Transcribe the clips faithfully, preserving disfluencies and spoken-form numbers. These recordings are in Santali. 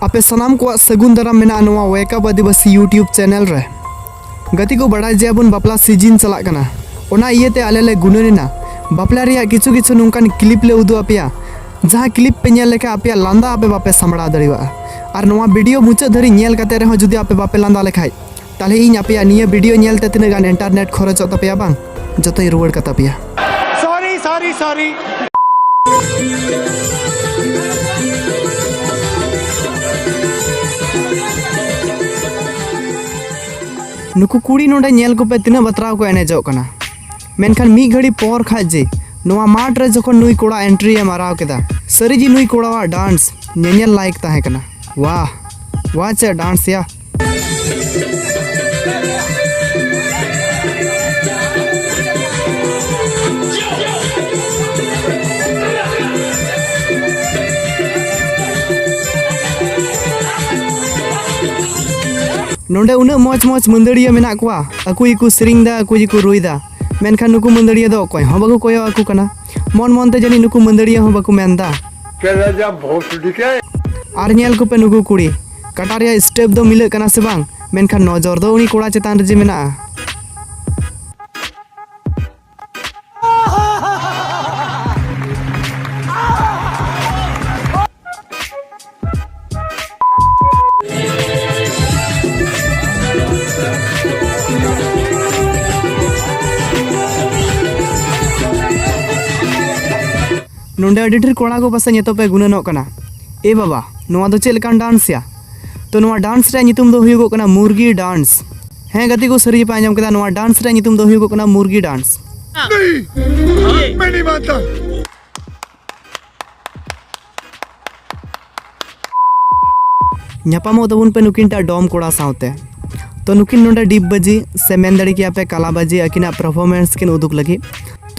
ᱟᱯᱮ ᱥᱟᱱᱟᱢ ᱠᱚᱣᱟᱜ ᱥᱟᱹᱜᱩᱱ ᱫᱟᱨᱟᱢ ᱢᱮᱱᱟᱜᱼᱟ ᱱᱚᱣᱟ Wake Up ᱟᱹᱫᱤᱵᱟᱹᱥᱤ YouTube channel ᱨᱮ᱾ ᱜᱟᱛᱮ ᱠᱚ, ᱵᱟᱲᱟᱭ ᱜᱮᱭᱟᱵᱚᱱ ᱵᱟᱯᱞᱟ season ᱪᱟᱞᱟᱜ ᱠᱟᱱᱟ, ᱚᱱᱟ ᱤᱭᱟᱹᱛᱮ ᱟᱞᱮ ᱞᱮ ᱜᱩᱱᱟᱹᱱ ᱮᱱᱟ ᱵᱟᱯᱞᱟ ᱨᱮᱭᱟᱜ ᱠᱤᱪᱷᱩ ᱠᱤᱪᱷᱩ ᱱᱚᱝᱠᱟᱱ clip ᱞᱮ ᱩᱫᱩᱜ ᱟᱯᱮᱭᱟ, ᱡᱟᱦᱟᱸ clip ᱯᱮ ᱧᱮᱞ ᱞᱮᱠᱷᱟᱱ ᱟᱯᱮᱭᱟᱜ ᱞᱟᱸᱫᱟ ᱟᱯᱮ ᱵᱟᱯᱮ ᱥᱟᱢᱵᱲᱟᱣ ᱫᱟᱲᱮᱭᱟᱜᱼᱟ᱾ ᱟᱨ ᱱᱚᱣᱟ video ᱢᱩᱪᱟᱹᱫ ᱫᱷᱟᱹᱨᱤᱡ ᱧᱮᱞ ᱠᱟᱛᱮ ᱨᱮᱦᱚᱸ ᱡᱩᱫᱤ ᱟᱯᱮ ᱵᱟᱯᱮ ᱞᱟᱸᱫᱟ ᱞᱮᱠᱷᱟᱡ, ᱛᱟᱦᱞᱮ ᱤᱧ ᱟᱯᱮᱭᱟᱜ ᱱᱤᱭᱟᱹ video ᱧᱮᱞᱛᱮ ᱛᱤᱱᱟᱹᱜ ᱜᱟᱱ internet ᱠᱷᱚᱨᱚᱪᱚᱜ ᱛᱟᱯᱮᱭᱟ ᱵᱟᱝ, ᱡᱚᱛᱚᱧ ᱨᱩᱣᱟᱹᱲ ᱠᱟᱛᱟ ᱯᱮᱭᱟ᱾ Sorry, sorry, sorry. ᱱᱩᱠᱩ ᱠᱩᱲᱤ ᱱᱚᱰᱮ ᱧᱮᱞ ᱠᱚᱯᱮ ᱛᱤᱱᱟᱹᱜ ᱵᱟᱛᱨᱟᱣ ᱠᱚ ᱮᱱᱮᱡᱚᱜ ᱠᱟᱱᱟ᱾ ᱢᱮᱱᱠᱷᱟᱱ ᱢᱤᱫ ᱜᱷᱟᱹᱲᱤ ᱯᱚᱨ ᱠᱷᱟᱡ ᱡᱮ ᱱᱚᱣᱟ ᱢᱟᱴᱷ ᱨᱮ ᱡᱚᱠᱷᱚᱱ ᱱᱩᱭ ᱠᱚᱲᱟ entry ᱮ ᱢᱟᱨᱟᱣ ᱠᱮᱫᱟ, ᱥᱟᱹᱨᱤ ᱜᱮ ᱱᱩᱭ ᱠᱚᱲᱟᱣᱟᱜ dance ᱧᱮᱧᱮᱞ ᱞᱟᱭᱮᱠ ᱛᱟᱦᱮᱸ ᱠᱟᱱᱟ᱾ ᱣᱟᱦ, ᱣᱟᱦ ᱪᱮᱫ dance ᱭᱟ᱾ ᱱᱚᱰᱮ ᱩᱱᱟᱹᱜ ᱢᱚᱡᱽ ᱢᱚᱡᱽ ᱢᱟᱹᱫᱟᱹᱲᱤᱭᱟᱹ ᱢᱮᱱᱟᱜ ᱠᱚᱣᱟ, ᱟᱠᱚ ᱜᱮᱠᱚ ᱥᱮᱨᱮᱧ ᱫᱟ, ᱟᱠᱚ ᱜᱮᱠᱚ ᱨᱩᱭ ᱫᱟ, ᱢᱮᱱᱠᱷᱟᱱ ᱱᱩᱠᱩ ᱢᱟᱹᱫᱟᱹᱲᱤᱭᱟᱹ ᱫᱚ ᱚᱠᱚᱭ ᱦᱚᱸ ᱵᱟᱠᱚ ᱠᱚᱭᱚᱜ ᱟᱠᱚ ᱠᱟᱱᱟ᱾ ᱢᱚᱱ ᱢᱚᱱ ᱛᱮ ᱡᱟᱹᱱᱤᱡ ᱱᱩᱠᱩ ᱢᱟᱹᱫᱟᱹᱲᱤᱭᱟᱹ ᱦᱚᱸ ᱵᱟᱠᱚ ᱢᱮᱱ ᱫᱟ᱾ ᱟᱨ ᱧᱮᱞ ᱠᱚᱯᱮ ᱱᱩᱠᱩ ᱠᱩᱲᱤ, ᱠᱟᱴᱟ ᱨᱮᱭᱟᱜ step ᱫᱚ ᱢᱤᱞᱟᱹᱜ ᱠᱟᱱᱟ ᱥᱮ ᱵᱟᱝ, ᱢᱮᱱᱠᱷᱟᱱ ᱱᱚᱡᱚᱨ ᱫᱚ ᱩᱱᱤ ᱠᱚᱲᱟ ᱪᱮᱛᱟᱱ ᱨᱮ ᱡᱮ ᱢᱮᱱᱟᱜᱼᱟ᱾ ᱱᱚᱰᱮ ᱟᱹᱰᱤ ᱰᱷᱮᱨ ᱠᱚᱲᱟ ᱠᱚ ᱯᱟᱥᱮ ᱱᱤᱛᱚᱜ ᱯᱮ ᱜᱩᱱᱟᱹᱱᱚᱜ ᱠᱟᱱᱟ, "ᱮ ᱵᱟᱵᱟ, ᱱᱚᱣᱟ ᱫᱚ ᱪᱮᱫ ᱞᱮᱠᱟᱱ dance ᱭᱟ?" ᱛᱚ, ᱱᱚᱣᱟ dance ᱨᱮᱭᱟᱜ ᱧᱩᱛᱩᱢ ᱫᱚ ᱦᱩᱭᱩᱜᱚᱜ ᱠᱟᱱᱟ ᱢᱩᱨᱜᱤ dance᱾ ᱦᱮᱸ ᱜᱟᱛᱮ ᱠᱚ, ᱥᱟᱹᱨᱤ ᱜᱮᱯᱮ ᱟᱸᱡᱚᱢ ᱠᱮᱫᱟ, ᱱᱚᱣᱟ dance ᱨᱮᱭᱟᱜ ᱧᱩᱛᱩᱢ ᱫᱚ ᱦᱩᱭᱩᱜᱚᱜ ᱠᱟᱱᱟ ᱢᱩᱨᱜᱤ dance᱾ ᱧᱟᱯᱟᱢᱚᱜ ᱛᱟᱵᱚᱱ ᱯᱮ ᱱᱩᱠᱤᱱ ᱴᱟᱜ ᱰᱚᱢ ᱠᱚᱲᱟ ᱥᱟᱶᱛᱮ᱾ ᱛᱚ, ᱱᱩᱠᱤᱱ ᱱᱚᱰᱮ ᱰᱤᱯ ᱵᱟᱹᱡᱤ ᱥᱮ ᱢᱮᱱ ᱫᱟᱲᱮ ᱠᱮᱭᱟ ᱯᱮ ᱠᱟᱞᱟ ᱵᱟᱹᱡᱤ ᱟᱹᱠᱤᱱᱟᱜ performance ᱠᱤᱱ ᱩᱫᱩᱜ ᱞᱟᱹᱜᱤᱫ᱾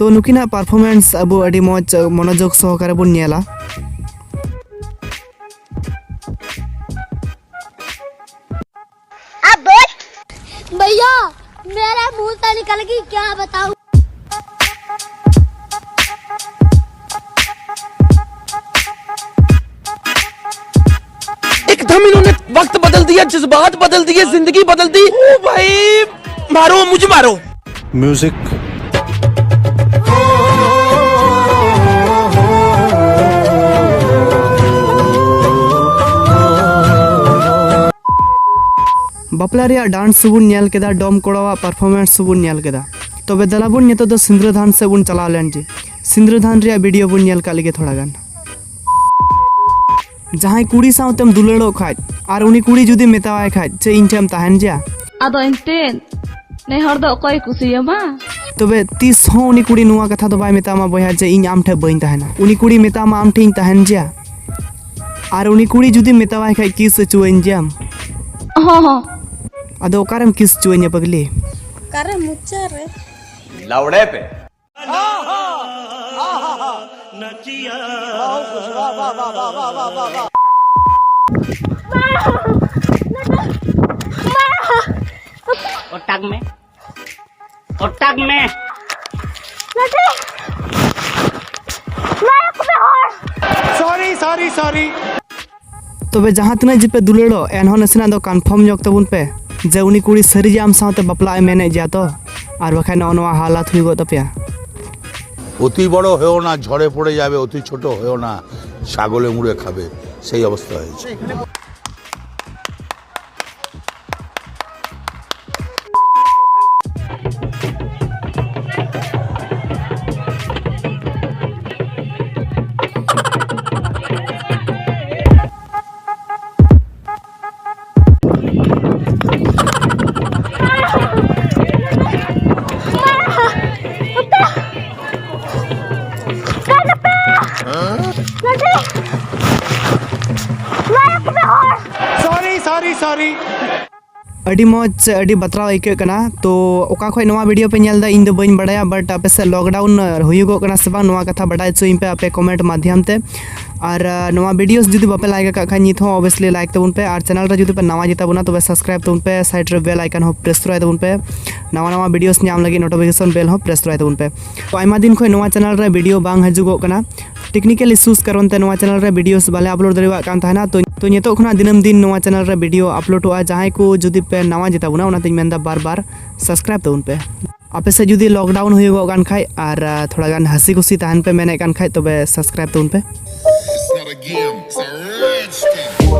ᱛᱚ, ᱱᱩᱠᱤᱱᱟᱜ performance ᱟᱵᱚ ᱟᱹᱰᱤ ᱢᱚᱡᱽ ᱢᱚᱱᱳᱡᱳᱜᱽ ᱥᱚᱦᱚᱠᱟᱨᱮ ᱵᱚᱱ ᱧᱮᱞᱟ᱾ अब बोल। भैया, मेरे मुंह से निकल गई, क्या बताऊं। ये जज्बात बदल दिए, जिंदगी बदल दी। ओ भाई, मारो, मुझे मारो। म्यूजिक। ᱵᱟᱯᱞᱟ ᱨᱮᱭᱟᱜ ᱰᱟᱱᱥ ᱵᱚᱱ ᱧᱮᱞ ᱠᱮᱫᱟ, ᱰᱚᱢ ᱠᱚᱲᱟᱣᱟᱜ ᱯᱟᱨᱯᱷᱚᱨᱢᱮᱱᱥ ᱵᱚᱱ ᱧᱮᱞ ᱠᱮᱫᱟ᱾ ᱛᱚᱵᱮ ᱫᱮᱞᱟ ᱵᱚᱱ ᱱᱤᱛᱚᱜ ᱫᱚ ᱥᱤᱸᱫᱽᱨᱟᱹᱫᱟᱱ ᱥᱮᱫ ᱵᱚᱱ ᱪᱟᱞᱟᱣ ᱞᱮᱱ ᱜᱮ᱾ ᱥᱤᱸᱫᱽᱨᱟᱹᱫᱟᱱ ᱨᱮᱭᱟᱜ ᱵᱷᱤᱰᱤᱭᱳ ᱵᱚᱱ ᱧᱮᱞ ᱠᱟᱜ ᱞᱮᱜᱮ ᱛᱷᱚᱲᱟ ᱜᱟᱱ᱾ ᱡᱟᱦᱟᱸᱭ ᱠᱩᱲᱤ ᱥᱟᱶᱛᱮᱢ ᱫᱩᱞᱟᱹᱲᱚᱜ ᱠᱷᱟᱡ ᱟᱨ ᱩᱱᱤ ᱠᱩᱲᱤ ᱡᱩᱫᱤ ᱢᱮᱛᱟᱣᱟᱭ ᱠᱷᱟᱡ ᱡᱮ ᱤᱧ ᱴᱷᱮᱱ ᱮᱢ ᱛᱟᱦᱮᱱ ᱜᱮᱭᱟ, ᱟᱫᱚ ᱮᱱᱛᱮᱫ ᱱᱮ ᱦᱚᱲ ᱫᱚ ᱚᱠᱚᱭ ᱠᱩᱥᱤᱭᱟᱢᱟ? ᱛᱚᱵᱮ ᱛᱤᱥ ᱦᱚᱸ ᱩᱱᱤ ᱠᱩᱲᱤ ᱱᱚᱣᱟ ᱠᱟᱛᱷᱟ ᱫᱚ ᱵᱟᱭ ᱢᱮᱛᱟᱢᱟ ᱵᱚᱭᱦᱟ ᱡᱮ ᱤᱧ ᱟᱢ ᱴᱷᱮᱱ ᱵᱟᱹᱧ ᱛᱟᱦᱮᱱᱟ᱾ ᱩᱱᱤ ᱠᱩᱲᱤ ᱢᱮᱛᱟᱢᱟ ᱟᱢ ᱴᱷᱮᱱ ᱤᱧ ᱛᱟᱦᱮᱱ ᱜᱮᱭᱟ᱾ ᱟᱨ ᱩᱱᱤ ᱠᱩᱲᱤ ᱡᱩᱫᱤ ᱢᱮᱛᱟᱣᱟᱭ ᱠᱷᱟᱡ ᱠᱤᱥ ᱦᱚᱪᱚᱣᱟᱹᱧ ᱜᱮᱭᱟᱢ᱾ ᱦᱚᱸ, ᱦᱚᱸ᱾ ᱟᱫᱚ ᱚᱠᱟᱨᱮᱢ ᱠᱤᱥ ᱦᱚᱪᱚᱣᱟᱹᱧᱟ ᱯᱟᱜᱽᱞᱤ? ᱚᱠᱟᱨᱮ ᱢᱚᱪᱟ ᱨᱮ? ᱞᱟᱣᱲᱮ ᱯᱮ᱾ ᱚᱴᱟᱜᱽ ᱢᱮ, ᱚᱴᱟᱜᱽ ᱢᱮ᱾ ᱥᱚᱨᱤ, ᱥᱚᱨᱤ, ᱥᱚᱨᱤ᱾ ᱛᱚᱵᱮ ᱡᱟᱦᱟᱸ ᱛᱤᱱᱟᱹᱜ ᱡᱮᱯᱮ ᱫᱩᱞᱟᱹᱲᱚᱜ, ᱮᱱᱦᱚᱸ ᱱᱟᱥᱮᱱᱟᱜ ᱫᱚ ᱠᱚᱱᱯᱷᱟᱨᱢ ᱧᱚᱜ ᱛᱟᱵᱚᱱ ᱯᱮ ᱡᱮ ᱩᱱᱤ ᱠᱩᱲᱤ ᱥᱟᱹᱨᱤ ᱜᱮ ᱟᱢ ᱥᱟᱶᱛᱮ ᱵᱟᱯᱞᱟᱜ ᱮ ᱢᱮᱱᱮᱫ ᱜᱮᱭᱟ ᱛᱚ, ᱟᱨ ᱵᱟᱠᱷᱟᱡ ᱱᱚᱜᱼᱚ ᱱᱚᱣᱟ ᱦᱟᱞᱟᱛ ᱦᱩᱭᱩᱜᱚᱜ ᱛᱟᱯᱮᱭᱟ᱾ অতি বড় হয়েও না, ঝড়ে পড়ে যাবে, অতি ছোট হয়েও না, ছাগলে মুড়ে খাবে, সেই অবস্থা হয়েছে। ᱥᱚᱨᱤ, ᱥᱚᱨᱤ, ᱥᱚᱨᱤ᱾ ᱟᱹᱰᱤ ᱢᱚᱡᱽ, ᱟᱹᱰᱤ ᱵᱟᱛᱨᱟᱣ ᱟᱹᱭᱠᱟᱹᱜ ᱠᱟᱱᱟ᱾ ᱛᱚ ᱚᱠᱟ ᱠᱷᱚᱡ ᱱᱚᱣᱟ ᱵᱷᱤᱰᱤᱭᱳ ᱯᱮ ᱧᱮᱞ ᱮᱫᱟ ᱤᱧ ᱫᱚ ᱵᱟᱹᱧ ᱵᱟᱲᱟᱭᱟ, but ᱟᱯᱮ ᱥᱮᱫ ᱞᱚᱠᱰᱟᱣᱩᱱ ᱦᱩᱭᱩᱜᱚᱜ ᱠᱟᱱᱟ ᱥᱮ ᱵᱟᱝ, ᱱᱚᱣᱟ ᱠᱟᱛᱷᱟ ᱵᱟᱰᱟᱭ ᱦᱚᱪᱚᱭᱤᱧ ᱯᱮ ᱟᱯᱮ ᱠᱚᱢᱮᱱᱴ ᱢᱟᱫᱽᱫᱷᱚᱢ ᱛᱮ᱾ ᱟᱨ ᱟᱨ ᱱᱚᱣᱟ ᱵᱷᱤᱰᱤᱭᱳᱥ ᱡᱩᱫᱤ ᱵᱟᱯᱮ ᱞᱟᱭᱤᱠ ᱟᱠᱟᱫ ᱠᱷᱟᱱ ᱱᱤᱛ ᱦᱚᱸ obviously ᱞᱟᱭᱤᱠ ᱛᱟᱵᱚᱱ ᱯᱮ, ᱟᱨ ᱪᱮᱱᱮᱞ ᱨᱮ ᱡᱩᱫᱤ ᱯᱮ ᱱᱟᱣᱟ ᱜᱮᱛᱟ ᱵᱚᱱᱟ ᱛᱚᱵᱮ ᱥᱟᱵᱥᱠᱨᱟᱭᱤᱵ ᱛᱟᱵᱚᱱ ᱯᱮ, ᱥᱟᱭᱤᱰ ᱨᱮ ᱵᱮᱞ ᱟᱭᱠᱚᱱ ᱦᱚᱸ ᱯᱨᱮᱥ ᱛᱚᱨᱟᱭ ᱛᱟᱵᱚᱱ ᱯᱮ, ᱱᱟᱣᱟ ᱱᱟᱣᱟ ᱵᱷᱤᱰᱤᱭᱳᱥ ᱧᱟᱢ ᱞᱟᱹᱜᱤᱫ ᱱᱳᱴᱤᱯᱷᱤᱠᱮᱥᱚᱱ ᱵᱮᱞ ᱦᱚᱸ ᱯᱨᱮᱥ ᱛᱚᱨᱟᱭ ᱛᱟᱵᱚᱱ ᱯᱮ᱾ ᱛᱚ ᱟᱭᱢᱟ ᱫᱤᱱ ᱠᱷᱚᱱ ᱱᱚᱣᱟ ᱪᱮᱱᱮᱞ ᱨᱮ ᱵᱷᱤᱰᱤᱭᱳ ᱵᱟᱝ ᱦᱤᱡᱩᱜᱚᱜ ᱠᱟᱱᱟ, ᱴᱮᱠᱱᱤᱠᱮᱞ ᱤᱥᱩᱥ ᱠᱟᱨᱚᱱ ᱛᱮ ᱱᱚᱣᱟ ᱪᱮᱱᱮᱞ ᱨᱮ ᱵᱷᱤᱰᱤᱭᱳᱥ ᱵᱟᱞᱮ ᱟᱯᱞᱳᱰ ᱫᱟᱲᱮᱭᱟᱜ ᱠᱟᱱ ᱛᱟᱦᱮᱱᱟ᱾ ᱛᱚ, ᱛᱚ ᱱᱤᱛᱚᱜ ᱠᱷᱚᱱᱟᱜ ᱫᱤᱱᱟᱹᱢ ᱫᱤᱱ ᱱᱚᱣᱟ ᱪᱮᱱᱮᱞ ᱨᱮ ᱵᱷᱤᱰᱤᱭᱳ ᱟᱯᱞᱳᱰᱚᱜᱼᱟ᱾ ᱡᱟᱦᱟᱸᱭ ᱠᱚ ᱡᱩᱫᱤ ᱯᱮ ᱱᱟᱣᱟ ᱜᱮᱛᱟ ᱵᱚᱱᱟ, ᱚᱱᱟᱛᱮᱧ ᱢᱮᱱᱫᱟ ᱵᱟᱨ ᱵᱟᱨ ᱥᱟᱵᱥᱠᱨᱟᱭᱤᱵ ᱛᱟᱵᱚᱱ ᱯᱮ᱾ ᱟᱯᱮ ᱥᱮᱫ ᱡᱩᱫᱤ ᱞᱚᱠᱰᱟᱣᱩᱱ ᱦᱩᱭᱩᱜᱚᱜ ᱠᱟᱱ ᱠᱷᱟᱡ ᱟᱨ, ᱟ, ᱛᱷᱚᱲᱟ ᱜᱟᱱ ᱦᱟᱹᱥᱤ ᱠᱷᱩᱥᱤ ᱛᱟᱦᱮᱱ ᱯᱮ ᱢᱮᱱᱮᱫ ᱠᱟᱱ ᱠᱷᱟᱡ, ᱛᱚᱵᱮ ᱥᱟᱵᱥᱠᱨᱟᱭᱤᱵ ᱛᱟᱵᱚᱱ ᱯᱮ᱾ It's not a game, it's a rich thing.